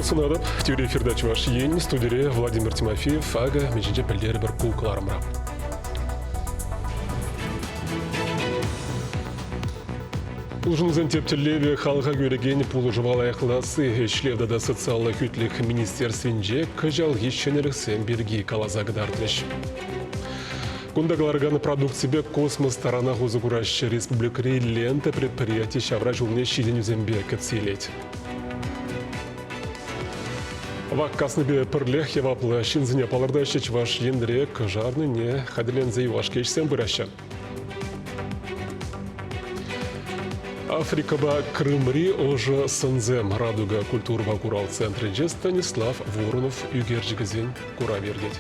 Сывлӑх сунатӑп. Тӳрӗ эфирта Чӑваш Ен студире Владимир Тимофеев. Акӑ, мӗншӗнче пӗлтерӗпӗр ку кӑларӑмра. Улшӑнусен тӗп тӗллевӗ халӑха кӳрекен пулӑшӑва лайӑхлатасси, ӗҫлев тата социаллӑ хӳтлӗх министерствинче кӑҫалхи ҫӗнӗлӗхсем пирки каласа кӑтартрӗҫ. Кунта кӑларакан продукципе космос таранах усӑ кураҫҫӗ. Республикӑри «Лента» предприяти ҫавра ҫулне ҫитӗнӳсемпе кӗтсе илет. Вак каснипе пӗрлех яваплӑ ҫынсене палӑртаҫҫӗ. Чӑваш Енре кӑшарнине хатӗрленсе юлашки ӗҫсем пыраҫҫӗ. Африкӑпа Крымри ӑшӑ сӑнсем Радуга культурӑпа курав центрӗнче Станислав Воронов ӳкерчӗкӗсен куравӗ иртет.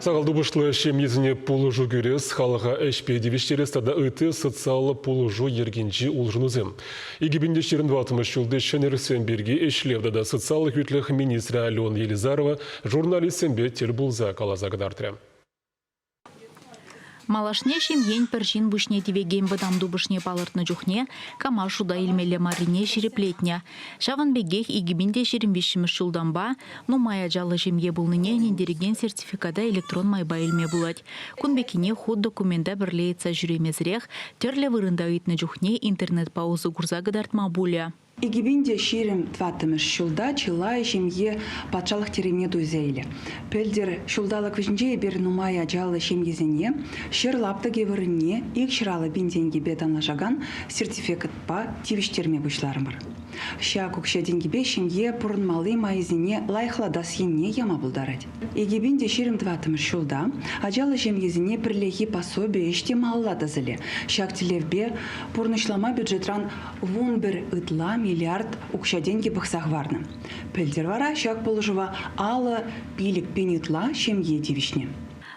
Сахал тупӑшлӑ ҫемьесене пулӑшу кӳрес, халӑха ӗҫпе тивӗҫтерес тата ытти социаллӑ пулӑшу йӗркинчи улшӑнусем. 2024 ҫулти ҫӗнӗлӗхсем пирки ӗҫлев тата социаллӑ хӳтлӗх министрӗ Алена Елизарова журналистсемпе тӗл пулса каласа кӑтартрӗ. Малашне ҫемьен пӗр ҫын пуҫне тивекен вӑтам тупӑшне палӑртнӑ чухне кама шута илмелле маррине ҫирӗплетнӗ. Ҫавӑн пекех 2023 ҫултанпа нумай ачаллӑ ҫемье пулнине ӗнентерекен сертификата электрон майпа илме пулать. Кун пеккине хут документа пӗрле йӑтса ҫӳремесӗрех тӗрлӗ вырӑнта ыйтнӑ чухне интернетпа усӑ курса кӑтартма пулӗ. 2024 ҫулта чылай ҫемье патшалӑх тӗревне туйса илӗ. Пӗлтӗр ҫулталӑк вӗҫӗнче эпир нумай ачаллӑ ҫемьесене ҫӗр лаптӑкӗ вырӑнне 250 пин тенкӗпе танлашакан сертификатпа тивӗҫтерме пуҫларӑмӑр. Ҫак укҫа-тенкӗпе ҫемье пурӑнмалли майӗсене лайӑхлатас енне яма пултарать. 2024 ҫулта ачаллӑ ҫемьесене пӗрлехи пособи ӗҫ те малалла тӑсӑлӗ. Ҫак тӗллевпе пурнӑҫлама бюджетран 11 ытла миллиард укҫа-тенкӗ пӑхса хӑварнӑ. Пӗлтӗр вара ҫак пулӑшӑва 55 пин ытла ҫемье тивӗҫнӗ.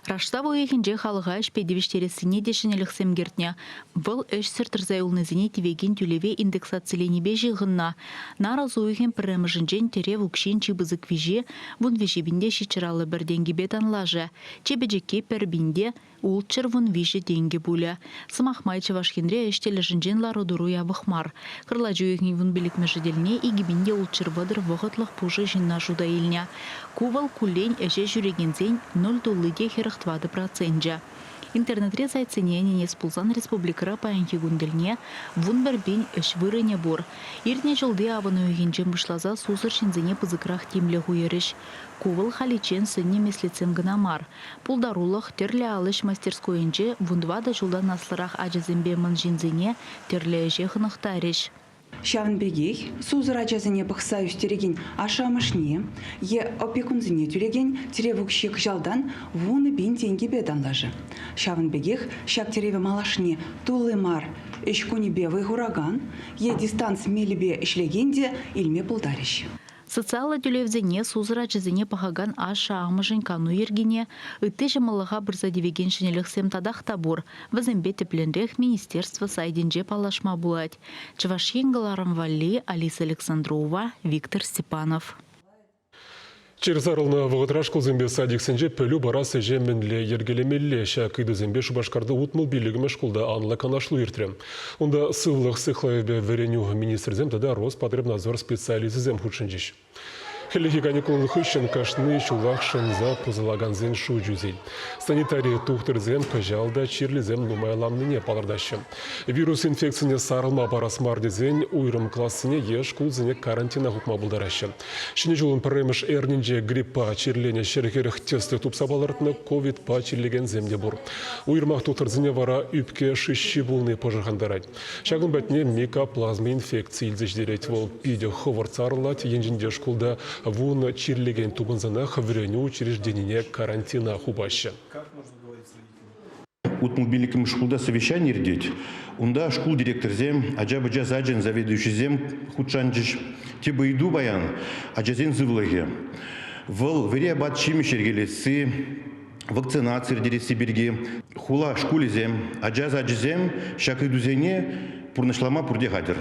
Раштав уйӑхӗнче халӑха ӗҫпе тивӗҫтерессине те ҫӗнӗлӗхсем кӗртнӗ. Вӑл ӗҫсӗр тӑрса юлнисене тивекен тӳлеве индексациленипе ҫыхӑннӑ. Нарӑс уйӑхӗн пӗрремӗшӗнчен тӗрев укҫин чи пысӑк виҫи вунвиҫӗ пин те 751 тенкӗпе танлашӗ. Чи пӗчӗкки пӗр пин те 613 тенкӗ пулӗ. Сӑмах май, Чӑваш Енре ӗҫ тӗлӗшӗнчен лару-тӑру япӑх мар. Кӑрлач уйӑхӗн вунпиллӗкмӗшӗ тӗлне 2630 вӑхӑтлӑх пушӑ ҫынна шута илнӗ. Ку вӑл куллен ӗҫе ҫӳрекенсен ноль тулли те 44 проценчӗ. Интернетри сайтсене ӗненес пулсан республикӑра паянхи кун тӗлне 11 пин ӗҫ вырӑнӗ пур. Иртнӗ ҫулти авӑн уйӑхӗнчен пуҫласа сусӑр ҫынсене пысӑкрах тимлӗх уйӑрӗҫ. Ку вӑл халиччен сӗннӗ меслетсем кӑна мар. Пултарулӑх, тӗрлӗ ал ӗҫ мастерскойӗнче вунтӑватӑ ҫултан аслӑрах ачасемпе мӑн ҫынсене тӗрлӗ ӗҫе хӑнӑхтарӗҫ. Ҫавӑн пекех сусӑр ачасене пӑхса ӳстерекен ашшӗ-амӑшне е опекунсене тӳлекен тӗрев укҫи кӑҫалтан 10 000 тенкӗпе танлашӗ. Ҫавӑн пекех ҫак тӗреве малашне тулли мар ӗҫ кунӗпе вӑй хуракан е дистанци мелӗпе ӗҫлекен те илме пултарӗҫ. Социаллӑ тӳлевсене сусӑр ачасене пӑхакан ашшӗ-амӑшӗн кану йӗркине, ытти ҫӑмӑллӑха пырса тивекен ҫӗнӗлӗхсем татах та пур. Вӗсемпе тӗплӗнрех министерство сайтӗнче паллашма пулать. Чӑваш Ен кӑларӑм валли Алиса Александрова, Виктор Степанов. Чир сарӑлнӑ вӑхӑтра шкулсемпе садиксенче пӗлӳ парас ӗҫе мӗнле йӗркелемелле? Ҫак ыйтусемпе Шупашкарти 65-мӗш шкулта анлӑ канашлу иртрӗ. Унта сывлӑх сыхлавӗпе вӗренӳ министрӗсем тата Роспотребнадзор специалисчӗсем хутшӑнчӗҫ. Хӗллехи каникул хыҫҫӑн кашни ҫулах шӑнса пӑсӑлакансен шучӗ ӳсет. Санитари тухтӑрӗсем кӑҫал та чирлисем нумайланнине палӑртаҫҫӗ. Вирус инфекцине сарӑлма парас мар тесен уйрӑм классене е шкулсене карантина хупма пултараҫҫӗ. Ҫӗнӗ ҫулӑн пӗрремӗш эрнинче гриппа чирленӗ 140 тӗслӗх тупса палӑртнӑ, ковидпа чирлекенсем те пур. Уйрӑмах тухтӑрсене вара ӳпке шыҫҫи пулни пӑшӑрхантарать. Ҫакӑн патне микоплазма инфекци илсе ҫитерет. Вӑл питӗ хӑвӑрт сарӑлать. Енчен те шкулта вунӑ чирлекен тупӑнсанах вӗренӳ учрежденине карантина хупаҫҫӗ. 65-мӗш шкулта совещани иртет. Унта шкул директорӗсем, ача-пӑча сачӗн заведующисем хутшӑнчӗҫ. Тӗп ыйту паян ачасен сывлӑхӗ. Вӑл вӗри апат-ҫимӗҫ йӗркелесси, вакцинаци ирттересси пирки. Хула шкулӗсем, ача сачӗсем ҫак ыйтусене пурнӑҫлама пурте хатӗр.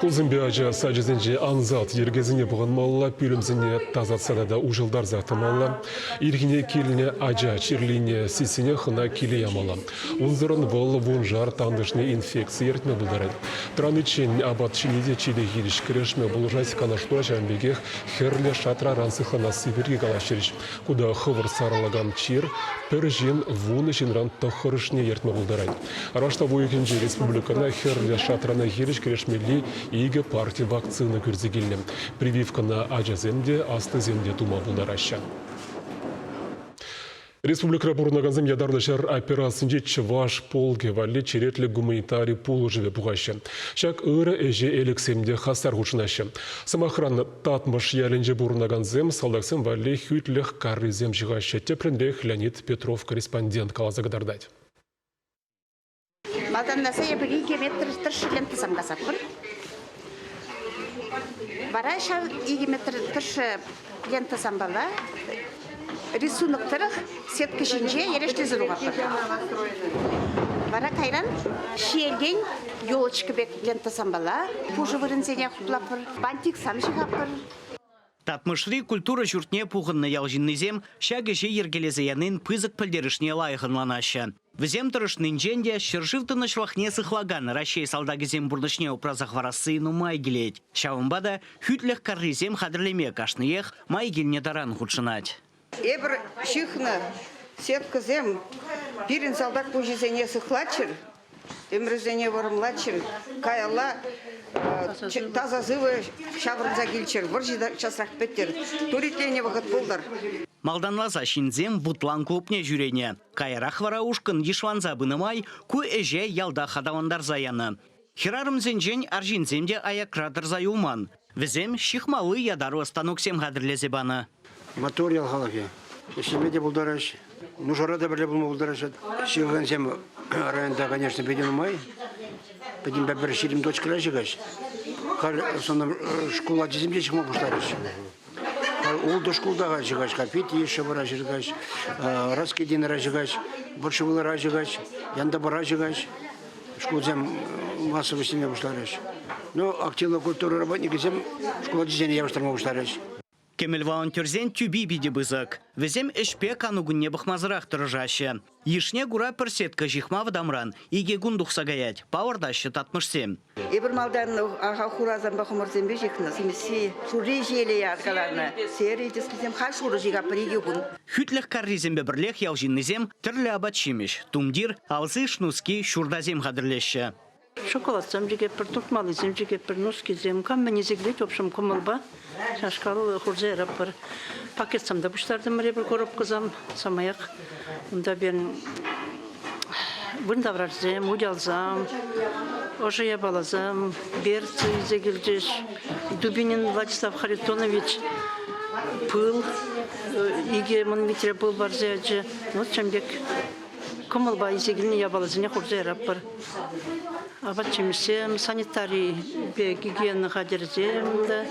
Шкулсемпе ача сачӗсенче ансат йӗркесене пӑхӑнмалла, пӳлӗмсене тасатса тата уҫӑлтарса тӑмалла. Ирхине килнӗ ача чирлине сиссенех ӑна киле ямалла. Унсӑрӑн вӑл вуншар тантӑшне инфекци ертме пултарать. Тӑраниччен апат ҫини те чире хирӗҫ кӗрешме пулӑшать. Канашлура ҫавӑн пекех хӗрлӗ шатраран сыхланасси пирки калаҫрӗҫ. Кунта хӑвӑрт сарӑлакан чир пӗр ҫын вунӑ ҫынран тӑххӑрӑшне ертме пултарать. Раштав уйӑхӗнче республикӑна хӗрлӗ шатрана хирӗҫ кӗрешмелли икӗ парти вакцина кӳрсе килнӗ. Прививкӑна ачасем те, аслисем те тума пултараҫҫӗ. Республикӑра пурӑнакансем ятарлӑ ҫар операцинче чӑваш полкӗ валли черетлӗ гуманитари пулӑшӑвӗ пухаҫҫӗ. Ҫак ырӑ ӗҫе Элӗксем те хастар хутшӑнаҫҫӗ. Сӑмахран, Татмӑш ялӗнче пурӑнакансем салтаксем валли хӳтлӗх каррисем ҫыхаҫҫӗ. Тӗплӗнрех Леонид Петров корреспондент каласа кӑтартать. Малтанласа эпир 2 метр тӑршшӗ лентӑсем касатпӑр. Вара ҫав 2 метр тӑршшӗ лентӑсемпала рисунок тӑрӑх сетка ҫинче эрешлесе тухатпӑр. Вара кайран ҫиелтен елочка пек лентӑсемпала пушӑ вырӑнсене хуплатпӑр, бантиксем ҫыхатпӑр. Татмӑшри культура ҫуртне пухӑннӑ ял ҫыннисем ҫак ӗҫе йӗркелесе янин пысӑк пӗлтерӗшне лайӑх ӑнланаҫҫӗ. Вӗсем тӑрӑшнинчен те ҫӗршыв тӑнӑҫлӑхне сыхлакан Раҫҫей салтакӗсен пурнӑҫне упраса хӑварасси нумай килет. Ҫавӑнпа та хӳтлӗх каррисем хатӗрлеме кашниех май килнӗ таран хутшӑнать. Эпир ҫыхнӑ сеткӑсем пирӗн салтак пуҫӗсене сыхлаччӑр, ӗмӗрӗсене вӑрӑмлатчӑр, каялла таса сывӑ ҫаврӑнса килччӗр, вӑрҫӑ та часрах пӗттӗр, туритленӗ вӑхӑт пултӑр. Малтанласа ҫынсем Вутлан клубне ҫӳренӗ. Каярах вара ушкӑн йышланса пынӑ май ку ӗҫе ялтах аталантарса янӑ. Хӗрарӑмсенчен арҫынсем те аякра тӑрса юлман. Вӗсем ҫыхмалли ятарлӑ станоксем хатӗрлесе панӑ. Маттур ял халӑхӗ. Ӗҫлеме те пултараҫ, нушара та пӗрле пулма пултараҫҫӗ. Ҫыхӑнсем районта, конечно, питӗ нумай. Пӗтӗмпе пӗр 20 точкӑра ҫыхаҫ. Халь шкул ачисем те ҫыхма пуҫларӗҫ. Ултӑ шкулта халь ҫыхаҫ-ха. Питишевӑра ҫыхаҫ, Раскидинӑра ҫыхаҫ, Большевылӑра ҫыхаҫ, Янтапара ҫыхаҫ. Шкулсем массӑллӑ ӗҫлеме пуҫларӗҫ. Ну, активлӑ культура работникӗсем шкул ачисене явӑҫтарма пуҫларӗҫ. Кӗмӗл волонтерсен тӳпи питӗ пысӑк. Вӗсем ӗҫпе кану кунне пӑхмасӑрах тӑрӑшаҫҫӗ. Йышне кура пӗр сетка ҫыхма вӑтамран икӗ кун тухса каять, палӑртаҫҫӗ татмӑшсем. Эпир малтан аха хурасемпе хӑмӑрсемпе ҫыхнӑ, симӗсси, шурри ҫиеле яркаланӑ. Серый тӗслисем халь шурӑ ҫыхатпӑр икӗ кун. Хӳтлӗх каррисемпе пӗрлех ял ҫыннисем тӗрлӗ апат-ҫимӗҫ, тумтир, алсиш-нуски, ҫуртасем хатӗрлеҫҫӗ. Шоколадсем чикетпӗр, туртмаллисем чикетпӗр, нускисем. Кам мӗн илсе килет, в общем, кӑмӑлпа ҫашкал хурса яратпӑр. Пакетсем те пуҫтартӑмӑр эпир, коробкӑсем самаях. Унта пирӗн вырӑн таврашсем, утялсам, ӑшӑ япаласем, берцы илсе килчӗҫ. Дубинин Владислав Харитонович пыл, икӗ мӑн витре пыл парса ячӗ. Вот ҫавӑн пек кӑмӑлпа илсе килнӗ япаласене хурса яратпӑр. Апат-ҫимӗҫсем, санитарипе гигиена хатӗрӗсем те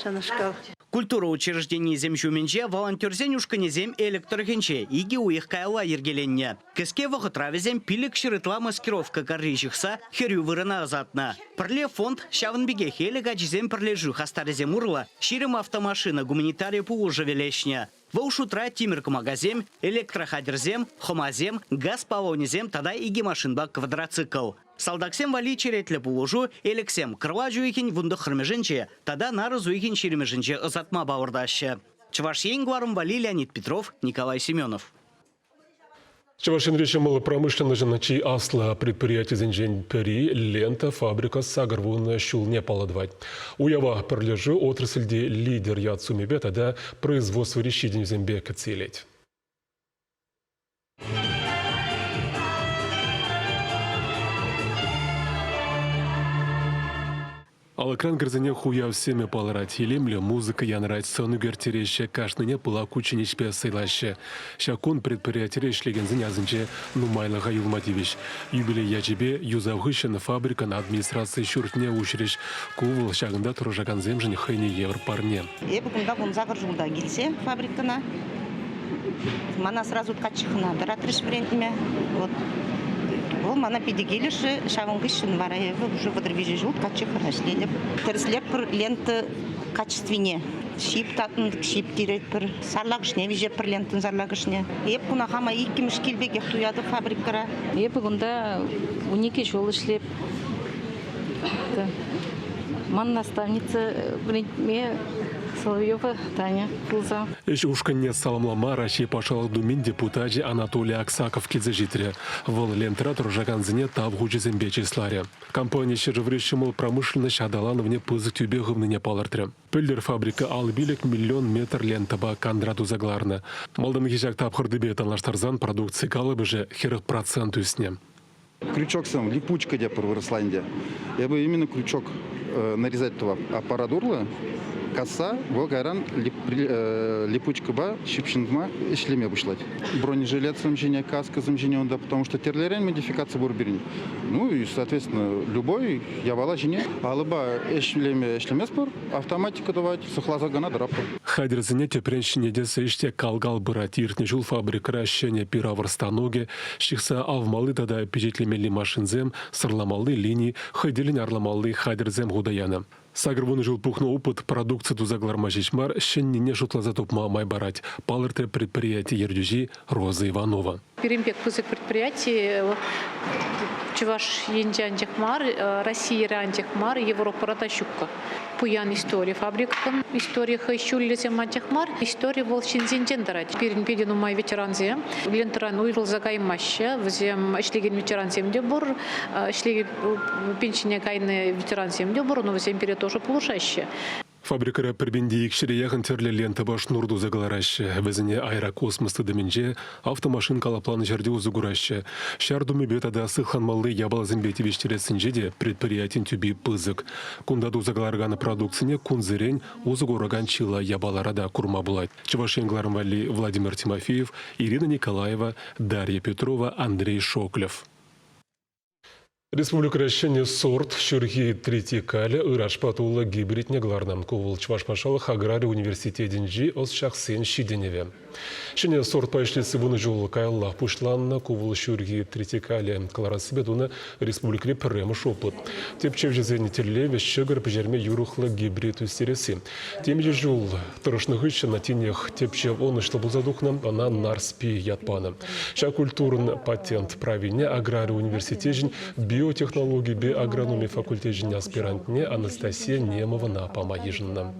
ҫавнашкал. Культура учрежденийӗсем ҫумӗнче волонтерсен ушкӑнӗсем Элӗк тӑрӑхӗнче икӗ уйӑх каялла йӗркеленнӗ. Кӗске вӑхӑтра вӗсем 500 ытла маскировка карри ҫыхса хӗрӳ вырӑна ӑсатнӑ. Пӗрле фонд ҫавӑн пекех Элӗк ачисем пӗрлешӳ хастарӗсем урлӑ 20 автомашина гуманитари пулӑшӑвӗ леҫнӗ. Вӑл шутра тимӗр кӑмакасем, электрохатӗрсем, хӑмасем, газ баллонӗсем тата икӗ машинпа квадроцикл. Салтаксем валли черетлӗ пулӑшу Элӗксем кӑрлач уйӑхӗн вунтӑххӑрмӗшӗнче тата нарӑс уйӑхӗн ҫирӗмӗшӗнче ӑсатма палӑртаҫҫӗ. Чӑваш Ен кӑларӑм валли Леонид Петров, Николай Семенов. Чӑваш Енри ҫӑмӑл промышленноҫӑн чи аслӑ предприятисенчен пӗри «Лента» фабрика 80 ҫулне паллӑ тӑвать. Уява пӗрлешӳ отрасльти лидер ят-сумӗпе тата производствӑри ҫитӗнӳсемпе кӗтсе илет. Алӑкран кӗрсенех уяв сӗмӗ палӑрать. Илемлӗ музыка янӑрать, сӑн ӳкерттереҫҫӗ, кашнине пылак кучченеҫпе сӑйлаҫҫӗ. Ҫак кун предприятире ӗҫлекенсен асӗнче нумайлӑха юлма тивӗҫ. Юбилей ячӗпе юсав хыҫҫӑн фабрикӑн администраци ҫуртне уҫрӗҫ. Ку вӑл ҫакӑнта тӑрӑшакансемшӗн хӑйне евӗр парне. Эпӗ кунта 18 ҫулта килсе фабрикӑна. Мана сразу ткачихӑна тӑратрӗҫ вӗрентме. Вот. Вӑл мана питӗ килӗшрӗ. Ҫавӑн хыҫҫӑн вара эпӗ уже 33 ҫул каччӑхра ӗҫлетӗп. Тӗрӗслетпӗр лента качествине. Ҫип татнӑ, ҫип тиретпӗр. Сарлакӑшне виҫетпӗр лентӑн сарлакӑшне. Эп куна хама иккӗмӗш кил пекех туятӑп фабрикӑра. Эпӗ кунта 12 ҫул ӗҫлеп. Ман наставница вӗрентме Соловьева Таня пулса. Ӗҫ ушкӑнне саламлама Раҫҫей Патшалӑх Думин депутачӗ Анатолий Аксаков килсе ҫитрӗ. Вӑл лентӑра тӑрӑшакансене тав хучӗсемпе чысларӗ. Компани ҫӗршыври ҫӑмӑл промышленноҫ аталанӑвне пысӑк тӳпе хывнине палӑртрӗ. Пӗлтӗр фабрика 55 миллион метр лентӑпа кантра туса кӑларнӑ. Малтанхи ҫак тапхӑртипе танлаштарсан продукци калӑпӑшӗ 40% ӳснӗ. Крючоксем, липучка тепӗр вырӑсла ӗнтӗ. Эпӗ именно крючок нарезать тӑвап. Аппарат урлӑ касса вӑл кайран липучкӑпа ҫыпҫӑнма ӗҫлеме пуҫлать. Бронежилетсем ҫине, каскӑсем ҫине унта, потому что тӗрлӗрен модификаци пур пирӗн. Ну и, соответственно, любой япала ҫине алӑпа ӗҫлеме ӗҫлеместпӗр, автоматика тӑвать, сыхласа кӑна тӑратпӑр. Хатӗрсене тӗпрен ҫӗнетес ӗҫ те кал-кал пырать. Иртнӗ ҫул фабрикӑра ҫӗнӗ пир-авӑр станокӗ, ҫыхса авмалли тата пичетлемелли машинсем, сӑрламалли лини, хӑй тӗллӗн арламалли хатӗрсем хута янӑ. 80 ҫул пухнӑ опыт продукци туса кӑларма ҫеҫ мар, ҫӗннине шутласа тупма май парать, палӑртрӗ предприяти ертӳҫи Роза Иванова. Пирӗн пек пысӑк предприяти Чӑваш Енче анчах мар, Российӑра анчах мар, Европӑра та ҫуккӑ. Пуян истори фабрикӑн истори хӑй ҫуллӗсем анчах мар, истори вӑл ҫынсенчен тӑрать. Пирӗн питӗ нумай ветерансем лентӑран уйрӑлса каймаҫҫӗ. Вӗсем ӗҫлекен ветерансем те пур, ӗҫлекен пенсине кайнӑ ветерансем те пур, но вӗсем пире тоже пулӑшаҫҫӗ. Фабрикӑра пӗр пин те икҫӗре яхӑн тӗрлӗ лентӑпа шнур туса кӑлараҫҫӗ. Вӗсене аэрокосмос тытӑмӗнче, автомашин калӑпланӑ ҫӗрте усӑ кураҫҫӗ. Ҫар тумӗпе тата сыхланмалли япаласемпе тивӗҫтерессинче те предприятин тӳпи пысӑк. Кунта туса кӑларакан продукцине кунсерен усӑ куракан чылай япалара та курма пулать. Чӑваш Ен кӑларӑм валли Владимир Тимофеев, Ирина Николаева, Дарья Петрова, Андрей Шоклев. Республикӑра ҫӗнӗ сорт ҫурхи тритикале ырашпа туллӑ гибридне кӑларнӑ. Ку вӑл Чӑваш патшалӑх аграри университетӗнчи ӑсчахсен ҫитӗнӗвӗ. Ҫӗнӗ сортпа ӗҫлесси вунӑ ҫул каяллах пуҫланнӑ. Ку вӑл ҫурхи тритикале кӑларассипе тунӑ республикӑри пӗрремӗш опыт. Тӗпчевҫӗсен тӗллевӗ ҫӑкӑр пӗҫерме юрӑхлӑ гибрид ӳстересси. Темиҫе ҫул тӑрӑшнӑ хыҫҫӑн тинех тӗпчев ӑнӑҫлӑ пулса тухнӑ, ӑна Нарспи ят панӑ. Ҫак культурӑн патент правине аграри университечӗн биотехнологипе агрономи факультечӗн аспирантне Анастасия Немовӑна пама йышӑннӑ.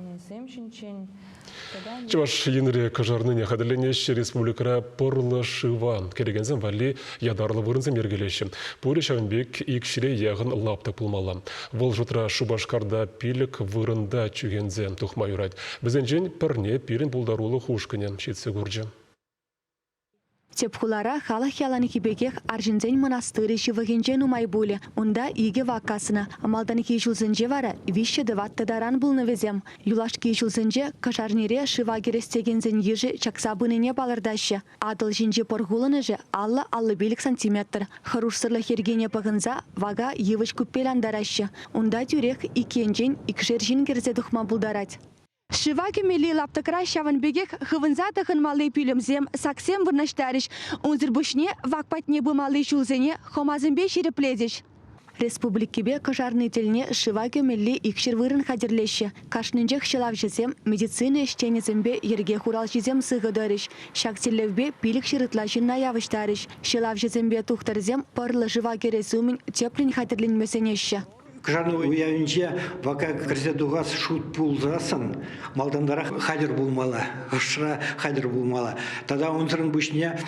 Чӑваш Енре кӑшарнине хатӗрленеҫҫӗ. Республикӑра пӑрлӑ шыва кӗрекенсем валли ятарлӑ вырӑнсем йӗркелеҫҫӗ. Пурӗ ҫавӑн пек ик ҫӗре яхӑн лаптӑк пулмалла. Вӑл шутра Шупашкарта пилӗк вырӑнта чӳхенсе тухма юрать. Вӗсенчен пӗрне пирӗн пултарулӑх ушкӑнӗ ҫитсе курчӗ. Тӗп хулара халӑх яланхи пекех арҫынсен мӑнастырӗ ҫывӑхӗнче нумай пулӗ. Унта икӗ вак каснӑ. Малтанхи ҫулсенче вара виҫҫӗ-тӑваттӑ таран пулнӑ вӗсем. Юлашки ҫулсенче Кӑшарнире шыва кӗрес текенсен йышӗ чакса пынине палӑртаҫҫӗ. Атӑл ҫинчи пӑр хулӑнӑшӗ 50-55 сантиметр. Хӑрушсӑрлӑх йӗркине пӑхӑнса вака йывӑҫ купель антараҫҫӗ. Унта тӳрех ик енчен икшер ҫын кӗрсе тухма пултарать. Шыва кӗмелли лаптӑкра ҫавӑн пекех хывӑнса тӑхӑнмалли пӳлӗмсем, саксем вырнаҫтарӗҫ. Унсӑр пуҫне вак патне пымалли ҫулсене хӑмасемпе ҫирӗплетӗҫ. Республикипе Кӑшарни тӗлне шыва кӗмелли икҫӗр вырӑн хатӗрлеҫҫӗ. Кашнинчех ҫӑлавҫӑсем, медицина ӗҫченӗсемпе йӗрке хуралҫисем сыхӑ тӑрӗҫ. Ҫак тӗллевпе 500 ытла ҫынна явӑҫтарӗҫ. Ҫӑлавҫӑсемпе тухтӑрсем пӑрлӑ шыва кӗрес умӗн тӗплӗн хатӗрленме сӗнеҫҫӗ. Кӑшарни уявӗнче вака кӗрсе тухас шут пулсассӑн малтантарах хатӗр пулмалла, ӑшра хатӗр пулмалла. Тата унсӑрӑн пуҫне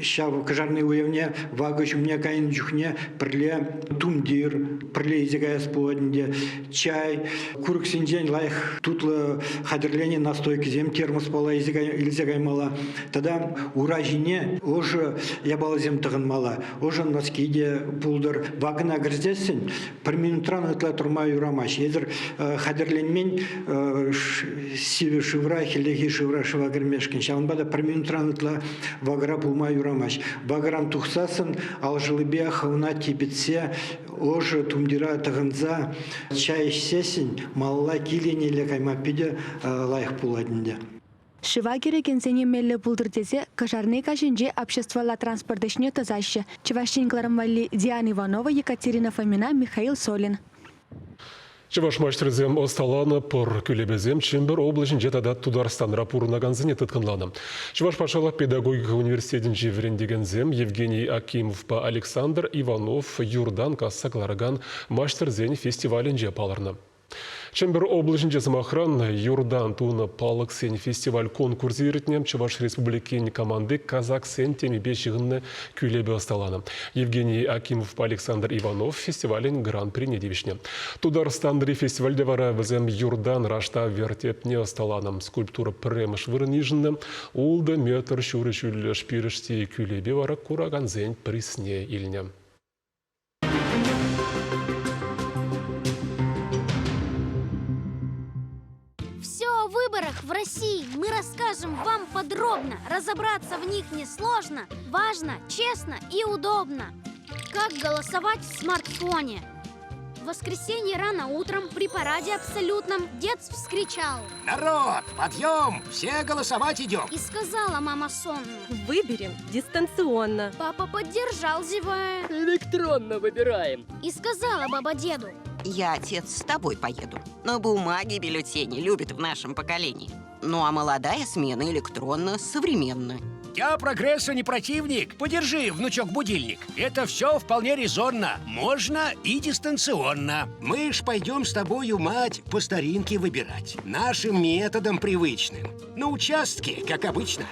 ҫав кӑшарни уявне вакӑ ҫумне кайнӑ чухне пӗрле тумтир, пӗрле илсе каяс пулать ӗнтӗ, чай, курӑксенчен лайӑх тутлӑ хатӗрленӗ настойкӑсем термоспала илсе каймалла. Тата ура ҫине ӑшӑ япаласем тӑхӑнмалла. Ӑшӑ носки те пултӑр. Вакӑна кӗрсессӗн пӗр минутран ытла тӑрма юрамасть. Эсир хатӗрленмен сивӗ шывра, хӗллехи шывра шыва кӗрмешкӗн. Ҫавӑнпа та пӗр минутран ытла вакӑра пулма юрамасть. Вакӑран тухсассӑн алшӑллипе хӑвна типӗтсе, ӑшӑ тумтира тӑхӑнса чай ӗҫсессӗн малалла кил еннелле кайма питӗ лайӑх пулать ӗнтӗ. Шыва кӗрекенсене меллӗ пултӑр тесе Кӑшарни каҫӗнче обществӑлла транспорт ӗҫне тӑсаҫҫӗ. Чӑваш Ен кӑларӑм валли Диана Иванова, Екатерина Фомина, Михаил Солин. Чӑваш маҫтӑрӗсем ӑсталанӑ пӑр кӳлепесем Чӗмпӗр облаҫӗнче тата Тутарстанра пурӑнакансене тыткӑнланӑ. Чӑваш патшалӑх педагогика университетӗнчи вӗрентекенсем Евгений Акимовпа Александр Иванов юртан касса кӑларакан маҫтӑрсен фестивалӗнче палӑрнӑ. Чӗмпӗр облаҫӗнче, сӑмахран, юртан тунӑ палӑксен фестиваль-конкурсӗ иртнӗ. Чӑваш Республикин команди казаксен темипе ҫыхӑннӑ кӳлепе ӑсталанӑ. Евгений Акимовпа Александр Иванов фестивалӗн гран-прине тивӗҫнӗ. Тутарстанри фестивальте вара вӗсем юртан раштав вертепне ӑсталанӑ. Скульптура пӗрремӗш вырӑн йышӑннӑ. Ултӑ метр ҫурӑ ҫӳллӗш пирӗшти кӳлепе вара куракансен призне илнӗ. Все о выборах в России мы расскажем вам подробно. Разобраться в них несложно, важно, честно и удобно. Как голосовать в смартфоне? В воскресенье рано утром при параде абсолютном дед вскричал. Народ, подъем! Все голосовать идем! И сказала мама сонно. Выберем дистанционно. Папа поддержал, зевая. Электронно выбираем. И сказала баба деду. Я, отец, с тобой поеду. Но бумаги бюллетени любят в нашем поколении. Ну а молодая смена электронно современна. Я прогрессу не противник. Подержи, внучок, будильник. Это все вполне резонно. Можно и дистанционно. Мы ж пойдем с тобою, мать, по старинке выбирать. Нашим методом привычным. На участке, как обычно.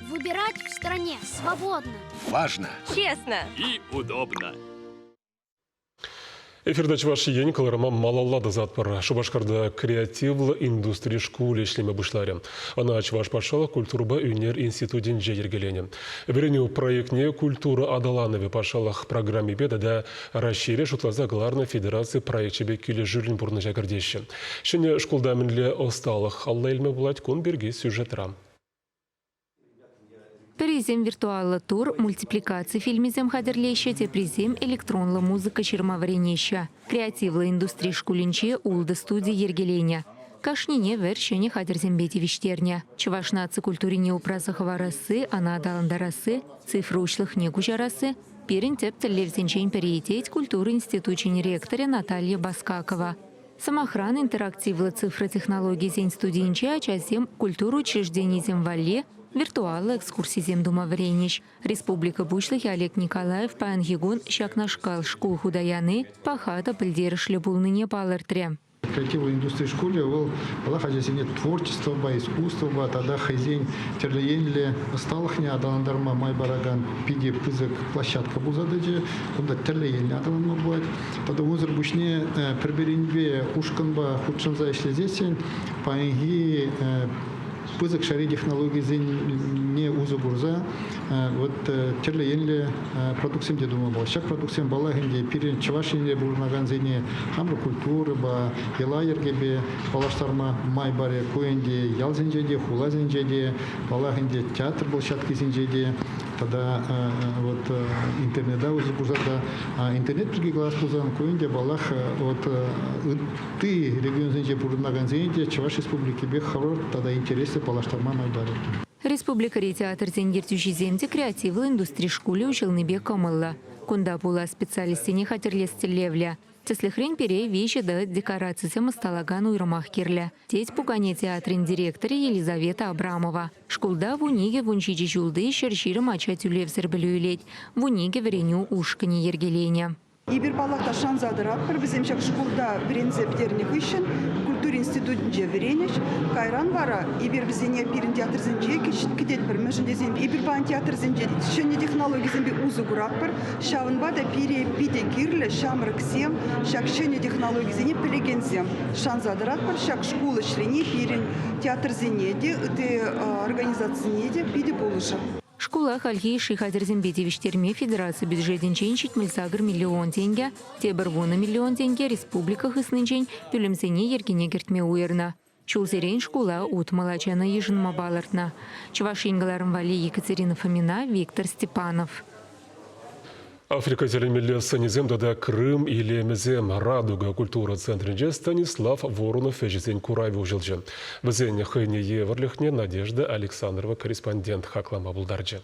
Выбирать в стране свободно. Важно. Честно. И удобно. Эфирта Чӑваш Ен кӑларӑма малалла тӑсатпӑр. Шупашкарта креативлӑ индустри шкулӗ ӗҫлеме пуҫларӗ. Ӑна Чӑваш патшалӑх культурӑпа ӳнер институтӗнче йӗркеленӗ. Вӗренӳ проектне культура аталанӑвӗ патшалӑх программипе тата Раҫҫейре шутласа кӑларнӑ федераци проекчӗпе килӗшӳллӗн пурнӑҫа кӗртеҫҫӗ. Ҫӗнӗ шкулта мӗнле ӑсталӑх алла илме пулать кун пирки сюжетра. Пӗрисем виртуаллӑ тур, мультипликаци фильмӗсем хатӗрлеҫҫӗ, теприсем электронлӑ музыка ҫырма вӗренеҫҫӗ. Креативлӑ индустри шкулӗнче ултӑ студи йӗркеленӗ. Кашнине вӗр ҫӗнӗ хатӗрсемпе тивӗҫтернӗ. Чӑваш наци культурине упраса хӑварасси, ӑна аталантарасси, цифра уҫлӑхне куҫарасси пирӗн тӗп тӗллевсенчен пӗри, тет культура институчӗн ректорӗ Наталья Баскакова. Сӑмахран, интерактивлӑ цифра технологийӗсен студийӗнче ачасем культура учрежденийӗсем валли виртуаллӑ экскурсисем тума вӗренӗҫ. Республика Пуҫлӑхӗ Олег Николаев паянхи кун ҫакнашкал шкул хута яни паха та пӗлтерӗшлӗ пулнине палӑртрӗ. Креативлӑ индустри шкулӗ вӑл паллах ачасене творчествӑпа, искусствӑпа тата хӑйсен тӗрлӗ енлӗ ӑсталӑхне аталантарма май паракан питӗ пысӑк площадка пулса тӑчӗ. Кунта тӗрлӗ енлӗ аталанма пулать. Тата унсӑр пуҫне пӗр-пӗринпе ушкӑнпа хутшӑнса ӗҫлесессӗн паянхи пысӑк шайри технологисене усӑ курса вот тӗрлӗ енлӗ продуктсем те тума пулать. Ҫак продуктсем паллах ӗнтӗ пирӗн Чӑваш Енре пурӑнакансене хамӑр культурӑпа, йӑла-йӗркепе паллаштарма май парӗ. Ку ӗнтӗ ялсенче те, хуласенче те, паллах ӗнтӗ театр площадкисенче те тата вот интернета усӑ курса та Интернет пирки калас пулсан, ку ӗнтӗ, паллах, вот ытти регионсенче пурӑнакансене те Чӑваш Республикипе хӑвӑрт тата интереслӗ паллаштарма май парӗ. Республикӑри театрсен ертӳҫисем те креативлӑ индустри шкулӗ уҫӑлнипе кӑмӑллӑ. Кунта пулас специалистсене хатӗрлес тӗллевлӗ. Тӗслӗхрен, пире 3D декорацисем ӑсталакан уйрӑмах кирлӗ, тет пукане театрӗн директорӗ Елизавета Абрамова. Шкулта 12-17 ҫулти 120 ача тӳлевсӗр пӗлӳ илет, 12 вӗренӳ ушкӑнӗ йӗркеленӗ. Эпир, паллах та, шанса тӑратпӑр. Вӗсем ҫак шкулта вӗренсе пӗтернӗ хыҫҫӑн культура институтӗнче вӗренӗҫ. Кайран вара эпир вӗсене пирӗн театрсенче кӗтетпӗр. Мӗншӗн тесен эпир паян театрсенче ҫӗнӗ технологисемпе усӑ куратпӑр. Ҫавӑнпа та пире питӗ кирлӗ ҫамрӑксем, ҫак ҫӗнӗ технологисене пӗлекенсем. Шанса тӑратпӑр, ҫак шкул ӗҫлени пирӗн театрсене те, ытти организацисене те питӗ пулӑшӗ. Шкула хальхи йышши хатӗрсемпе тивӗҫтерме федераци бюджетӗнчен 78 миллион тенкӗ, тепӗр 10 миллион тенкӗ республика хыснинчен пӳлӗмсене йӗркене кӗртме уйӑрнӑ. Ҫулсерен шкула 60 ачана йышӑнма палӑртнӑ. Чӑваш Ен кӑларӑм валли Екатерина Фомина, Виктор Степанов. Африка тӗлӗнмелле сӑнӗсем тата Крым илемӗсем Радуга культура центрӗнче Станислав Воронов ӗҫӗсен куравӗ уҫӑлчӗ. Вӗсен хӑйне евӗрлӗхне Надежда Александрова корреспондент хаклама пултарчӗ.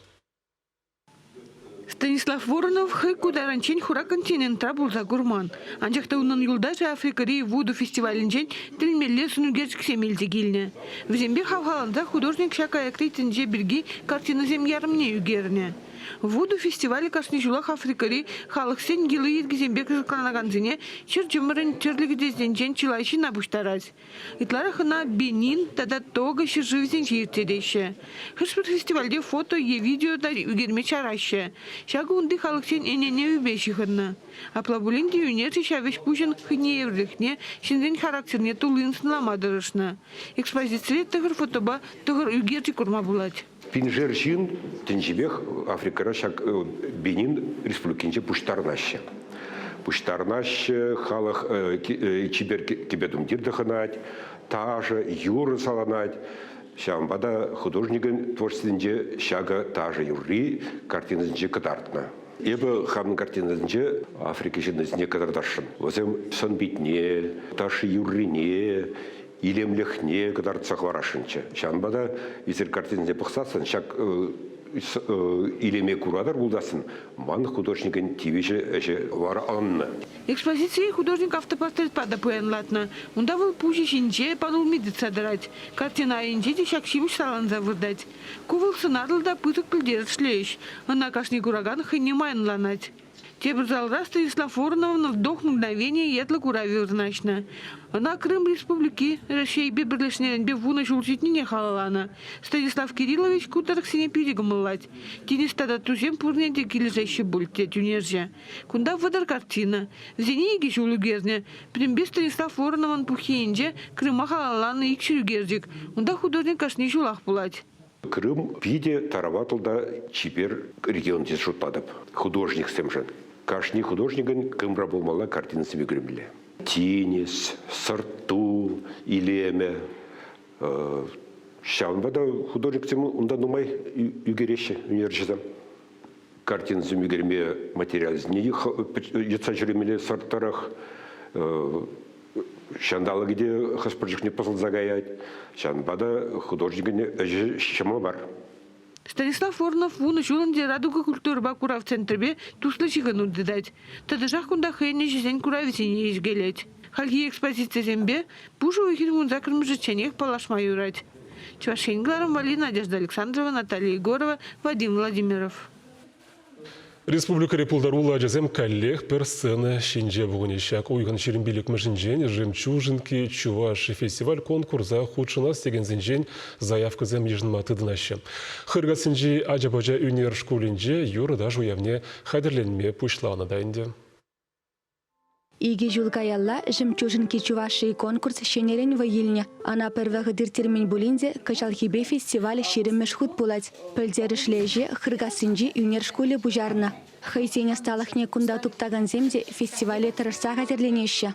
Станислав Воронов хӑй ку таранччен хура континентра пулса курман. Анчах та унӑн юлташӗ Африкӑри Вуду фестивалӗнчен тӗлӗнмелле сӑнӳкерчӗксем илсе килнӗ. Вӗсемпе хавхаланса художник ҫак аякри тӗнче пирки картинӑсем ярӑмне ӳкернӗ. Вуду фестивалӗ кашни ҫулах Африкӑри халӑхсен йӑли-йӗркисемпе кӑсӑкланакансене ҫӗрчӑмӑрӗн тӗрлӗ кӗтесӗнчен чылай ҫынна пуҫтарать. Ытларах ӑна Бенин тата Того ҫӗршывӗсенче ирттереҫҫӗ. Хӑш-пӗр фестивальте фото е видео та ӳкерме чараҫҫӗ. Ҫакӑ унти халӑхсен ӗненӗвӗпе ҫыхӑннӑ. Апла пулин те ӳнерҫӗ ҫав ӗҫ-пуҫӑн хӑйне евӗрлӗхне, ҫынсен характерне туллин сӑнлама тӑрӑшнӑ. Экспозицире тӑхӑр фотопа тӑхӑр ӳкерчӗк курма пулать. Пиншер ҫын тӗнчипех Африкӑра ҫак Бенин республикинче пуҫтарӑнаҫҫӗ. Пуҫтарӑнаҫҫӗ, халӑх чипер кӗпе-тумтир тӑхӑнать, ташӑ, юрӑ саланать. Ҫавӑнпа та художникӗн творчествинче ҫакӑ ташӑ юрри картинӑсенче кӑтартнӑ. Эпӗ хамӑн картинӑсенче Африка ҫыннисене кӑтартасшӑн. Вӗсем сӑн-питне, ташши-юррине, илемлӗхне кӑтартса хӑварасшӑнччӗ. Ҫавӑнпа та эсир картинӑсене пӑхсассӑн ҫак илеме куратӑр пулсассӑн ман художникӗн тивӗҫӗ ӗҫӗ вара ӑннӑ. Экспозицие художник автопортретпа та пуянлатнӑ. Унта вӑл пуҫӗ ҫинче панулми тытса тӑрать. Картина айӗнче те ҫак ҫимӗҫ саланса выртать. Ку вӑл сӑнарлӑ та пысӑк пӗлтерӗшлӗ ӗҫ. Ӑна кашни куракан хӑйне май ӑнланать. Тепӗр залра Станислав Вороновӑн «Вдох мгновения» ятлӑ куравӗ вырнаҫнӑ. Ӑна Крым Республики Раҫҫейпе пӗрлешнӗренпе вунӑ ҫул ҫитнине халалланӑ. Станислав Кириллович ку тӑрӑхсене питӗ кӑмӑллать. Тинӗс тата тусем пурне те килӗшеҫҫӗ пуль, тет ӳнерҫӗ. Кунта 30 картина. Вӗсене икӗ ҫул ӳкернӗ. Пӗтӗмпе Станислав Вороновӑн пуххийӗнче Крыма халалланӑ икҫӗр ӳкерчӗк. Унта художник кашни ҫулах пулать. Крым питӗ тараватлӑ та чипер регион тесе шутлатӑп художниксемшӗн. Кашни художникӑн Крымра пулмалла картинӑсем ӳкермелле. Тинӗс, сӑрт-ту илемӗ. Ҫавӑнпа та художниксем унта нумай ӳкереҫҫӗ, ӳнерҫӗсем. Картинӑсем ӳкерме материалсене йӑтса ҫӳремелле сӑрт тӑрӑх. Ҫанталӑкӗ те хӑш-пӗр чухне пӑсӑлса каять. Ҫавӑнпа та художникӗн ӗҫӗ ҫӑмӑл мар. Станислав Воронов вунӑ ҫул ӗнтӗ Радуга культурӑпа курав центрӗпе туслӑ ҫыхӑну тытать. Тӑтӑшах кунта хӑйӗн ӗҫӗсен куравӗсене йӗркелет. Хальхи экспозицисемпе пушӑ уйӑхӗн вунсаккӑрмӗшӗчченех паллашма юрать. Чӑваш Ен кӑларӑм валли Надежда Александрова, Наталья Егорова, Вадим Владимиров. Республикӑри пултаруллӑ ачасем каллех пӗр сцена ҫинче пухӑнӗҫ. Ҫак уйӑхӑн 25-мӗшӗнчен «Жемчужинки Чуваши» фестиваль-конкурса хутшӑнас текенсенчен заявкӑсем йышӑнма тытӑнаҫҫӗ. Хыркассинчи ача-пӑча ӳнер шкулӗнче юрӑ-таш уявне хатӗрленме пуҫланӑ та ӗнтӗ. Икӗ ҫул каялла «Жемчужинки Чувашии» конкурс ҫӗнӗрен вӑй илнӗ. Ӑна пӗр вӑхӑт ирттермен пулин те кӑҫалхипе фестиваль ҫирӗммӗш хут пулать. Пӗлтерӗшлӗ ӗҫе Хыркассинчи ӳнер шкулӗ пуҫарнӑ. Хӑйсен ӑсталӑхне кунта туптакансем те фестивале тӑрӑшса хатӗрленеҫҫӗ.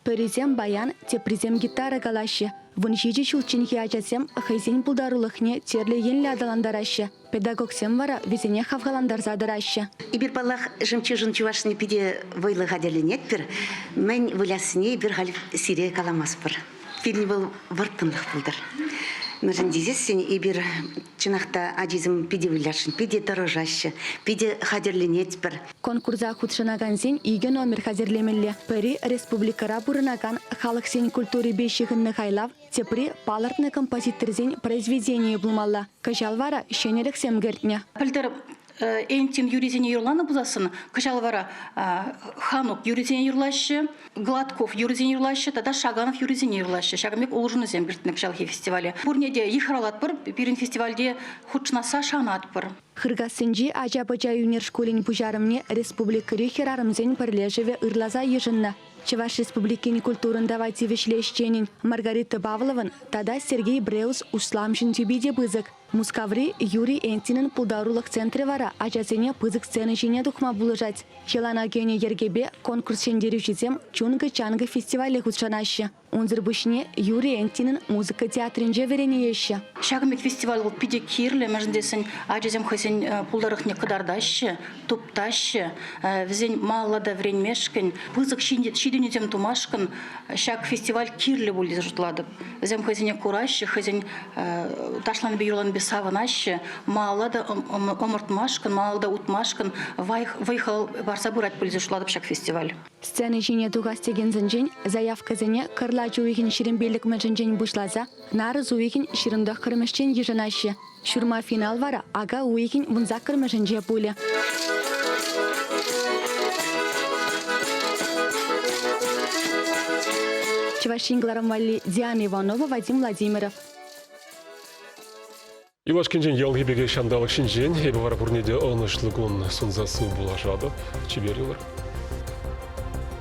Пӗрисем баян, теприсем гитара калаҫҫӗ. 17 ҫулчченхи ачасем хӑйсен пултарулӑхне тӗрлӗ енлӗ аталантараҫҫӗ. Педагогсем вара вӗсене хавхалантарса тӑраҫҫӗ. Эпир, паллах, жемчужин чувашне питӗ вӑйлӑ хатӗрленетпӗр. Мӗн выляссине эпир халь сире каламастпӑр. Пирӗн вӑл вӑрттӑнлӑх пултӑр. Мӗншӗн тесессӗн эпир чӑнах та ачисем питӗ вылясшӑн, питӗ тӑрӑшаҫҫӗ, питӗ хатӗрленетпӗр. Конкурса хутшӑнакансен икӗ номер хатӗрлемелле. Пӗри республикӑра пурӑнакан халӑхсен культурипе ҫыхӑннӑ хайлав, тепри палӑртнӑ композиторсен произведенийӗ пулмалла. Кӑҫал вара ҫӗнӗлӗхсем кӗртнӗ. Пӗлтӗр Энтин юррисене юрланӑ пулсассӑн, кӑҫал вара Ханук юррисене юрлаҫҫӗ, Гладков юррисене юрлаҫҫӗ тата Шаганов юррисене юрлаҫҫӗ. Ҫакӑн пек улшӑнусем кӗртнӗ кӑҫалхи фестивале. Пурне те йыхравлатпӑр, пирӗн фестивальте хутшӑнасса шанатпӑр. Хыркассинчи ача-пӑча ӳнер шкулӗн пуҫарӑвне республикӑри хӗрарӑмсен пӗрлешӗвӗ ырласа йышӑннӑ. Чӑваш Республикин культурӑн тава тивӗҫлӗ ӗҫченӗн Маргарита Павлован тата Сергей Бреус усламҫӑн тӳпи те пысӑк. Мускаври Юрий Энтинӑн пултарулӑх центрӗ вара ачасене пысӑк сцена ҫине тухма пулӑшать. Йӑлана кӗнӗ йӗркепе конкурс ҫӗнтерӳҫисем Чункӑ-чанкӑ фестивале хутшӑнаҫҫӗ. Унсӑр пуҫне Юрий Энтинӑн музыка театрӗнче вӗренеҫҫӗ. Ҫакӑн пек фестиваль вӑл питӗ кирлӗ, мӗншӗн тесен ачасем хӑйсен пултарулӑхне кӑтартаҫҫӗ, туптаҫҫӗ. Вӗсен малалла та вӗренмешкӗн, пысӑк ҫитӗнӳсем тумашкӑн ҫак фестиваль кирлӗ пуль тесе шутлатӑп. Вӗсем хӑйсене кураҫҫӗ, хӑйсен ташланипе юрланипе савӑнаҫҫӗ, малалла та ӑмӑртмашкӑн, малалла та утмашкӑн вӑй-хал парса пырать пуль тесе шутлатӑп ҫак фестиваль. Сцена ҫине тухас текенсенчен заявкӑсене кӑрлач уйӑхӗн 25-мӗшӗнчен пуҫласа нарӑс уйӑхӗн 29-мӗшчен йышӑнаҫҫӗ. Ҫурма финал вара ака уйӑхӗн 18-мӗшӗнче пулӗ. Чӑваш Ен кӑларӑм валли Диана Иванова, Вадим Владимиров. Юлашкинчен ялхи пекех ҫанталӑк ҫинчен. Эпӗ вара пурне те ӑнӑҫлӑ кун сунса сыв пулашатӑп. Чипер юлӑр.